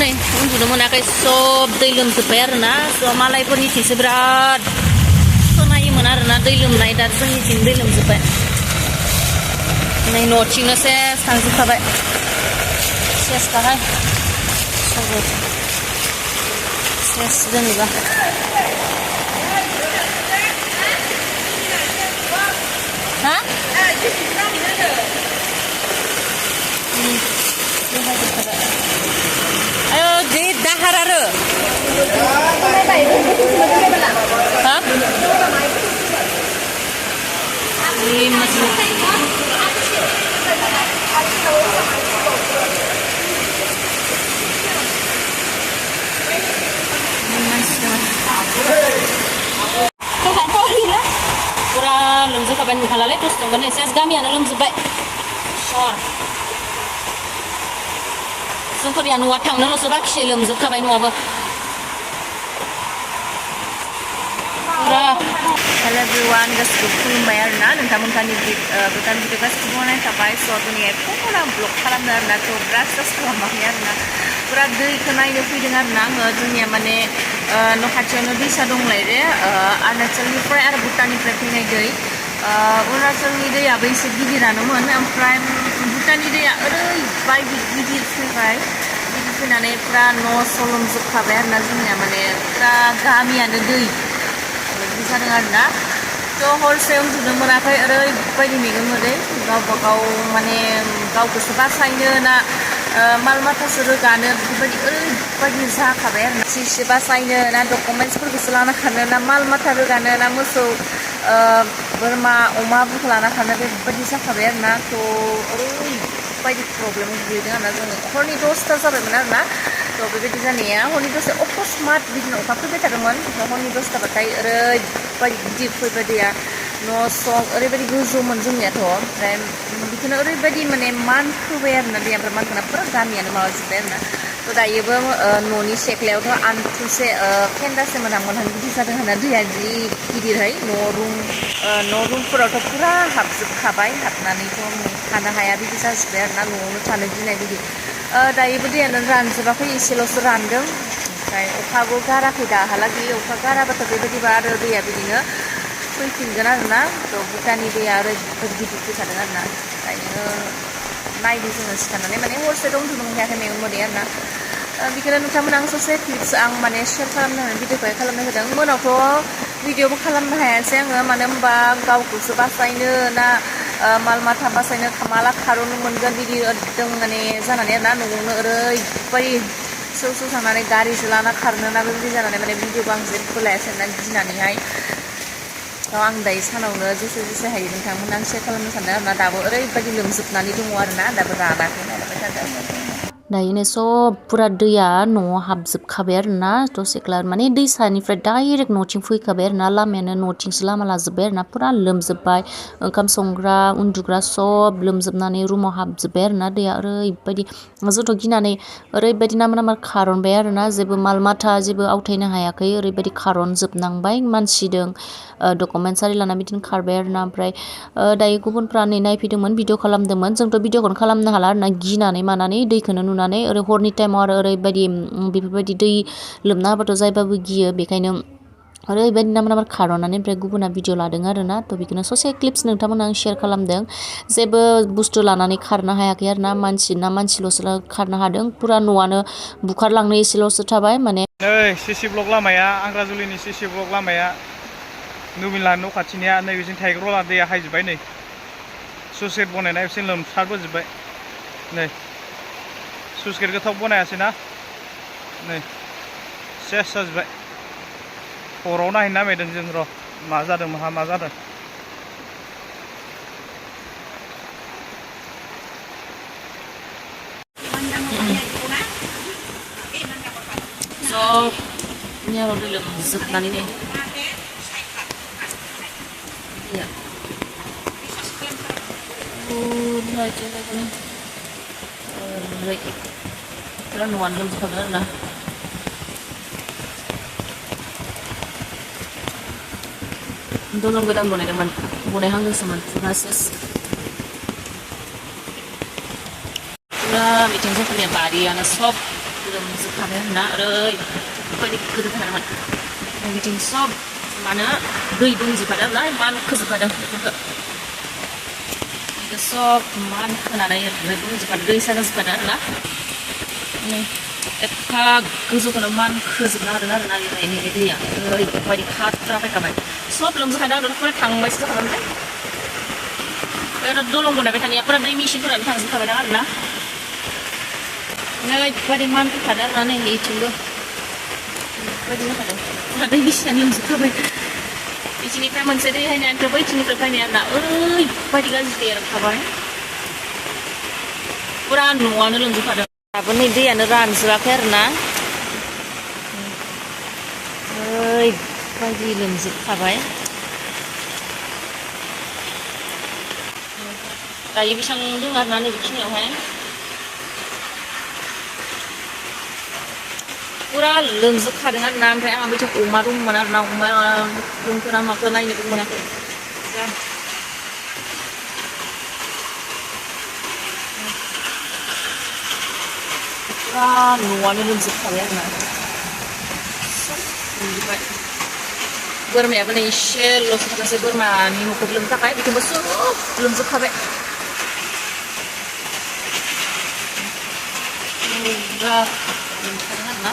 नै उन्दुनो मोनाखै सब दै लोमजोब्बाय आरोना मालायफोरनिथिंसो बिराद खोनायोमोन आरोना दै लोमनाय दा जोंनिथिं दै लोमजोब्बाय नै न'थिंनो सेस थांजोबखाबाय सेसखाहाय सबबो सेस जेनेबा हा ayo di dahar आरो ha ini masih pura loमजोबखाबाय नुखालालै दसजोंबो सेस गामियानो लोमजोबबाय सर जोंफोरनिया न'आ थांनोल'सो बाखि लोमजोबखाबाय न'आबो हेल' एभ्रिवान गासिबो खुलुमबाय आरोना नोंथांमोननि भुटान भिडिअ गासिबो नायनो थाबाय स' दिनै एफा ब्लग खालामदों आरोना थ' ब्रास खालामाखै आरोना पुरा दैखौ नायनो फैदों आरोना आङो जोंनिया माने न' खाथियावनो दैसा दंलायरे अरुणाचलनिफ्राय आरो भुटाननिफ्राय फैनाय दै अरुणाचलनि दैयाबो एसे गिदिरानोमोन ओमफ्राय भुटाननि दैया ओरैबायदि गिदिर फैबाय गिदिर फैनानै पुरा न' स' लोमजोबखाबाय आरोना जोंनिया माने पुरा गामियानो दै बिदि जादों आरोना थ' हरसे उन्दुनो मोनाखै ओरैबायदि मेगन मोदै गावबा गाव माने गावखौसो बासायनो ना माल माथासो रोगानो बेफोरबायदि ओरैबायदि जाखाबाय आरोना सिसि बासायनो ना डकुमेन्टसफोरखौसो लाना खारनो ना माल माथा रोगानो ना मोसौ बोरमा अमाफोरखौ लाना खारनो बेबायदि जाखाबाय आरोना थ' ओरैबायदि प्रब्लेम गोग्लैदों आरोना जोङो हरनि 10ता जाबायमोन आरोना थ' बेबायदि जानाया हरनि 10ता अकस्मात बिदिनो अखा फैबाय थादोंमोन हरनि 10ताबाथाय ओरैबायदि गिदिर फैबाय दैया न' स' ओरैबायदि गोजौमोन जोंनियाथ' ओमफ्राय बिदिनो ओरैबायदि माने मानखोबाय आरोना दैया ओमफ्राय मानखोना पुरा गामियानो माबाजोब्बाय आरोना थ' दायोबो न'नि सेख्लायावथ' आन्थुसे फेन्दासे मोनहां बिदि जादों होनना दैया जि गिदिरहाय न' रुमफोरावथ' पुरा हाबजोबखाबाय हाबनानैथ' थानो हाया बिदि जाजोब्बाय आरोना न'आवनो थानो गिनाय बिदि दायोबो दैयानो रानजोबाखै एसेल'सो रानदों ओमफ्राय अखाबो गाराखै दाहालागै अखा गाराबाथ' बेबायदिबा आरो दैया बिदिनो फैफिनगोन आरोना थ' भुटाननि दैया ओरैबायदि गिदिर फैखादों आरोना दायो नायदो जोङो सिखारनानै माने हरसे उन्दुनो मोनखायाखै मेगन मोदै आरोना बेखौनो नोंथांमोन आं ससे क्लिप्स आं माने शेयार खालामनो होनानै भिडिअखौहाय खालामनो होदों मोनावथ' भिडिअबो खालामनो हायासै आङो मानो होनबा गावखौसो बासायनो ना माल माथा बासायनो माला खार'नो मोनगोन बिदि एकदम माने जानानै आरोना न'आवनो ओरैबायदि सौ थांनानै गारिसो लाना खारनो ना बेबायदि जानानै माने भिडिअबो आं जेबो लायासै होननानै गिनानैहाय आं दायो सानावनो जेसे हायो नोंथांमोन आं शेयार खालामनो सानदों आरोना दाबो ओरैबायदि लोमजोबनानै दङ आरोना दाबो रानाखै नायलांबाय थादों दायोनो सब पुरा दैया न'आव हाबजोबखाबाय आरोना दसेक्ला माने दैसानिफ्राय डाइरेक्ट न'थिं फैखाबाय आरोना लामायानो न'थिंसो लामा लाजोब्बाय आरोना पुरा लोमजोब्बाय ओंखाम संग्रा उन्दुग्रा सब लोमजोबनानै रुमाव हाबजोब्बाय आरोना दैया ओरैबायदि जोंथ' गिनानै ओरैबायदि नामा खारनबाय आरोना जेबो माल माथा जेबो आवथायनो हायाखै ओरैबायदि खारनजोबनांबाय मानसिदों डकुमेन्टस आरि लाना बिदिनो खारबाय आरोना ओमफ्राय दायो गुबुनफ्रा नै नायफैदोंमोन भिडिअ खालामदोंमोन जोंथ' भिडिअखौनो खालामनो हाला आरोना गिनानै मानानै दैखौनो नुनानै हरनि टाइमाव आरो ओरैबायदि बेफोरबायदि दै लोमना होबाथ' जायबाबो गियो बेखायनो ओरैबायदि नामा खारनानै ओमफ्राय गुबुना भिडिअ लादों आरोना थ' बेखौनो ससे क्लिप्स नोंथांमोन आं शेयार खालामदों जेबो बुस्थु लानानै खारनो हायाखै आरोना मानसिल'सो खारनो हादों पुरा न'आनो बुखारलांनो एसेल'सो थाबाय माने नै सिसि ब्लक लामाया आंग्राजुलिनि सिसि ब्लक लामाया नुबिला न' खाथिनिया नै बिजों थाइग्र'ला दैया हायजोब्बाय नै सुइस गेट बनायनाय बिसोर लोमसारबोजोब्बाय नै सुइस गेट गोथाव बनायासै ना नै सेस जाजोब्बाय हराव नायहैनो नामायदों जों र' मा जादों मा जादों ini harus dilemzubkan ini ya aja lagi lagi terus nuan belum sebenarnya lah untuk nunggu dan boleh teman boleh hanggang seman proses udah bikin saya punya bari anak sob लोमजोबखाबाय आरोना ओरैबायदि गोदोथारमोन बिदिनो सब मानो दै दंजोबखादों आरोना मानखोजोबखादों बेफोरखौ सब मानखोनानै दंजोबखादों दै जाजोबखादों आरोना एफा गोजौखौनो मानखोजोबनो हादों आरोना नैबे दैया ओरैबायदि खाथ्रा फैखाबाय सब लोमजोबखादों आरो फुरा थांबायसो जाखाबाय दलं बनायबाय थानाया फुरा दै मेचिनफोरानो थांजोबखाबाय आरोना ओरैबायदि मानखोखादों आरोना नै इथिंबो ओरैबायदि जाखादों फुरा दै मेचिनानो लोमजोबखाबाय इथिंनिफ्राय मोनसे दै हायनायाथ' बैथिंनिफ्राय फैनाय आरोना ओरैबायदि गाज्रि दैया ओंखारबाय फुरा न'आनो लोमजोबखादों दाबो नै दैयानो रानजोबाखै आरोना ओरैबायदि लोमजोबखाबाय दायो बेसेबां दं आरोना नैबेखिनियावहाय फुरा लोमजोबखादों आरोना ओमफ्राय आंहा बैथिं अमा दंमोन आरोना अमा दंखोना माखो नायनोबो मोनाखै फुरा न'आनो लोमजोबखाबाय आरोना लोमजोबबाय बोरमायाबो नै एसेल'सो थाखासै बोरमानि न'खौ लोमनो थाखाय बिथिंबो सब लोमजोबखाबाय फुरा लोमखादों आरोना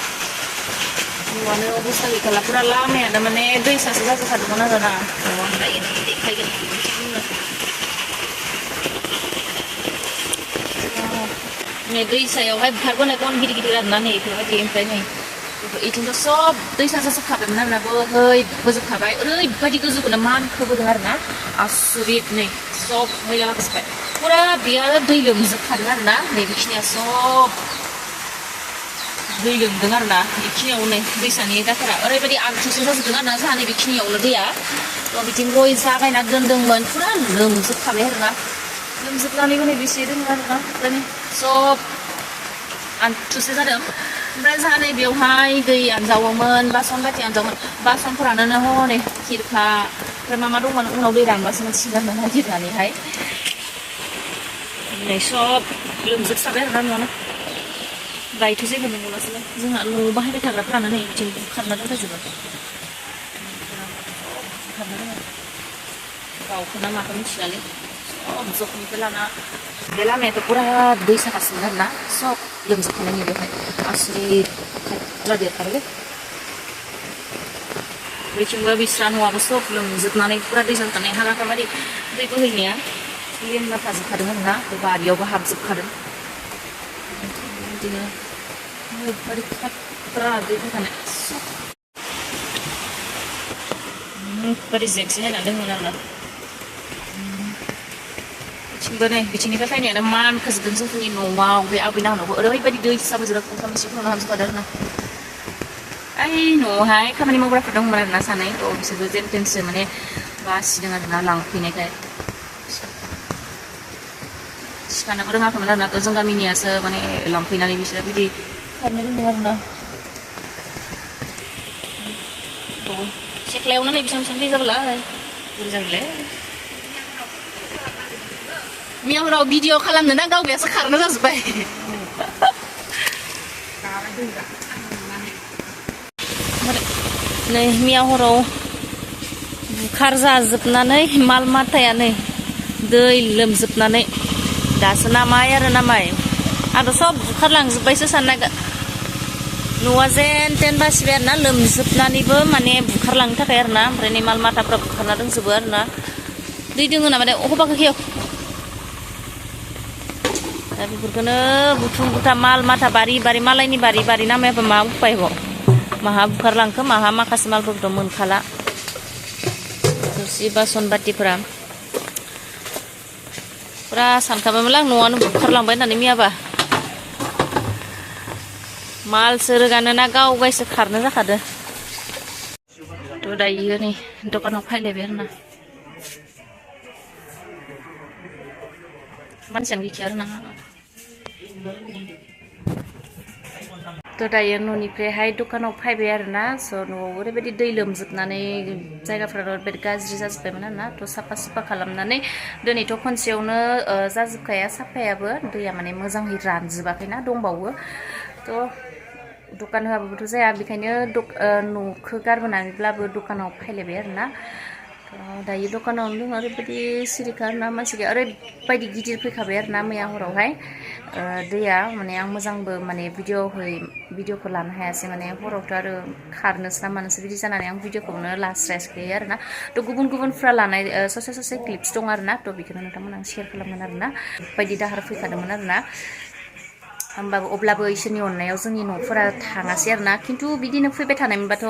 न'आनो अबस्था गैखाला फुरा लामायानो माने दैसासो जाजोबखादोंमोन आरोना न'आव दायो देखायगोन नै दैसायावहाय बुखारबोनाय गन गिदिर गिदिर आरोना नै बेफोरबायदि ओमफ्राय नै इथिंथ' सब दैसा जाजोबखाबायमोन आरोना बोहैबोजोबखाबाय ओरैबायदि गोजौखौनो मानखोबोदों आरोना आसरित नै सब मैला लाखिजोबबाय फुरा बेयो दै लोमजोबखादों आरोना नै बेखिनिया सब दै लोमदों आरोना बेखिनियाव नै दैसानि दाखोरा ओरैबायदि आंथुसो जाजोबदों आरोना जोंहा नै बेखिनियावनो दैया थ' बिथिं गय जागायना दोन्दोंमोन फुरा लोमजोबखाबाय आरोना लोमजोबनानैबो नै बेसे दङ आरोना ओमफ्राय सब आंथुसो जादों ओमफ्राय जोंहा नै बेवहाय दै आनजावोमोन बासन बाथि आनजावोमोन बासनफोरानो हनै खिरखा ओमफ्राय मा दंमोन उनाव दै रानबासो मोनसिगोन नागिरनानैहाय नै सब लोमजोबसाबाय आरोना न'आनो दायोथ' जेबो नंलासो जोंहा न'आव बाहायबाय थाग्राफ्रानो नै बिथिं बुखारना दोनजोबो गावखौना माखौ मिथिलालै सब जखनिफ्राय लाना बे लामायाथ' फुरा दै साखासोमोन आरोना सब लोमजोबखानायनि बेवहाय आसरित खाथ्रा देरथारोलै बेथिंबो बिस्रा न'आबो सब लोमजोबनानै फुरा दै जाजोबखानाय हाग्राफ्रा माने दै बोहैनाया लेमना थाजोबखादों आरोना बारियावबो हाबजोबखादों बिदिनो ओरैबायदि खाथ्रा दै फैखानाय ओरैबायदि जेंसि नायना दंमोन आरोना बिथिंबो नै बिथिंनिफ्राय फैनायानो मानखोजोबदों जोंनि न'आव बे आबै नाहनावबो ओरैबायदि दै जाबोजोबदों ओंखाम इसिंफोरावनो हाबजोबखादों आरोना ओइ न'आवहाय खामानि मावग्राफोर दंमोन आरोना सानै बिसोरबो जेन थेनसो माने बासिदों आरोना लांफैनायखाय सिखानोबो रोङाखैमोन आरोना थ' जों गामिनियासो माने लांफैनानै बिसोरो बिदि खारनो रोंदों आरोना सेख्लायावनो नै बेसेबां दै जाबोला बोरै जागोनलै मियावराव भिडिअ खालामनो ना गावगायासो खारनो जाजोब्बाय नै मियावराव बुखार जाजोबनानै माल माथायानो दै लोमजोबनानै दासो नामाय आरो नामाय आरो सब बुखारलांजोब्बायसो सानना न'आ जेन तेन बासिबाय आरोना लोमजोबनानैबो माने बुखारलांनो थाखाय आरोना ओमफ्राय नै माल माथाफ्रा बुखारना दंजोबो आरोना दै दोङो ना माने अखबाखो खेव दा बेफोरखौनो बुथुम बुथा माल माथा बारि बारि मालायनि बारि बारि नामायाबा मा उपायबाव माहा बुखारलांखो माहा माखासे मालफोरखौथ' मोनखाला थोरसि बासन बाथिफोरा फुरा सानखाबायमोनलां न'आनो बुखारलांबाय होननानै मियाबा मालसो रोगानो ना गाव गायसो खारनो जाखादो थ' दायो नै दखानाव फैलायबाय आरोना मानसियानो गैखाया आरोना थ' दायो न'निफ्रायहाय दखानाव फैबाय आरोना स' न'आव ओरैबायदि दै लोमजोबनानै जायगाफोरा ओरैबायदि गाज्रि जाजोब्बायमोन आरोना थ' साफा सुफा खालामनानै दिनैथ' खनसेयावनो जाजोबखाया साफायाबो दैया माने मोजाङै रानजोबाखैना दंबावो थ' दखान होआबाबोथ' जाया बेखायनो न'खौ गारबोनानैब्लाबो दखानाव फैलायबाय आरोना दायो दखानावनो दङ ओरैबायदि सिरिखा आरोना मानसि गैया ओरैबायदि गिदिर फैखाबाय आरोना मैया हरावहाय दैया माने आं मोजांबो माने भिडिअखौ लानो हायासै माने हरावथ' आरो खारनोसो ना मानोसो बिदि जानानै आं भिडिअखौनो लास्रायासै आरोना थ' गुबुनफ्रा लानाय ससे क्लिप्स दं आरोना थ' बेखौनो नोंथांमोन आं शेयार खालामगोन आरोना बायदि दाहार फैखादोंमोन आरोना अब्लाबो इसोरनि अननायाव जोंनि न'फोरा थाङासै आरोना खिन्थु बिदिनो फैबाय थानायमोनबाथ'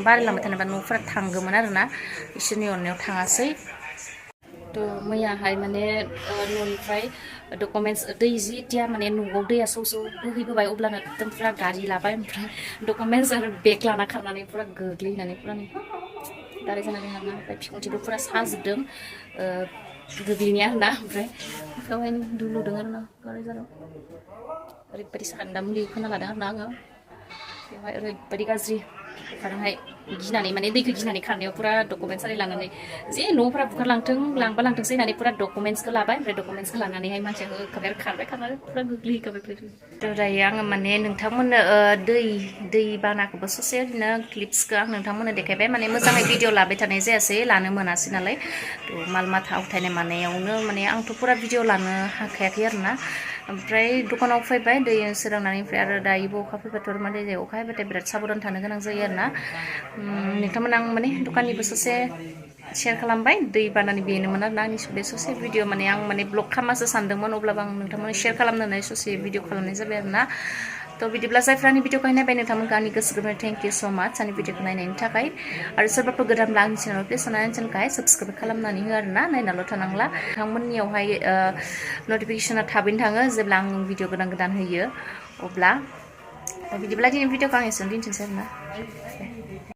बारायलांबाय थानायबा न'फोरा थांगौमोन आरोना इसोरनि अननायाव थाङासै थ' मैयाहाय माने न'निफ्राय डकुमेन्टस दै जिथिया माने न'आव दैया स' बोहैबोबाय अब्लानो एकदम फुरा गारि लाबाय ओमफ्राय डकुमेन्टस आरो बेग लाना खारनानै फुरा गोग्लैनानै फुरा दाराय जानानै आरोना ओमफ्राय बिखुंथिबो फुरा साजोबदों गोग्लैनाया आरोना ओमफ्राय बेवहायनो दुलुदों आरोना दाराय जादों ओरैबायदि सान्दा मुलि खोना लादों आरोना आङो बेवहाय ओरैबायदि गाज्रि ओमफ्राय गिनानै माने दैखौ गिनानै खारनायाव फुरा डकुमेन्टस आरि लानानै जे न'फोरा बुखारलांथों लांबा लांथोंसै होननानै फुरा डकुमेन्टसखौ लाबाय ओमफ्राय डकुमेन्टसखौ लानानैहाय मानसिया होखाबाय खारबाय खारनानै फुरा गोग्लैहैखाबाय थ' दायो आङो माने नोंथांमोननो दै बानाखौबो ससे ओरैनो क्लिप्सखौ आं नोंथांमोननो देखायबाय माने मोजाङै भिडिअ लाबाय थानाय जायासै लानो मोनासै नालाय थ' माल माथा उथायनाय मानायावनो माने आंथ' फुरा भिडिअ लानो हाखायाखै आरोना ओमफ्राय दखानाव फैबाय दै सोरांनानै ओमफ्राय आरो दायोबो अखा फैबाथ' माने अखा हाबाथाय बिराद साबधान थानो गोनां जायो आरोना नोंथांमोन आं माने दखाननिबो ससे शेयार खालामबाय दै बानानि बेनोमोन आरोना आंनि बे ससे भिडिअ माने आं माने ब्लग खालामासो सानदोंमोन अब्लाबो आं नोंथांमोन शेयार खालामनानै ससे भिडिअ खालामनाय जाबाय आरोना थ' बिदिब्ला जायफ्रा आंनि भिडिअखौ नायबाय नोंथांमोनखौ आंनि गोसो गोरबोनिफ्राय थेंक इउ स' माच आंनि भिडिअखौ नायनायनि थाखाय आरो सोरबाफोर गोदानब्ला आंनि चेनेलाव प्लिज अननानै चेनेलखौहाय साबस्क्राइब खालामनानै हो आरोना नायनाल' थानांला नोंथांमोननियावहाय नटिफिकेसना थाबैनो थाङो जेब्ला आं भिडिअ गोदान होयो अब्ला बिदिब्ला दिनै भिडिअखौ आं एसेयावनो दोनथ'नोसै आरोना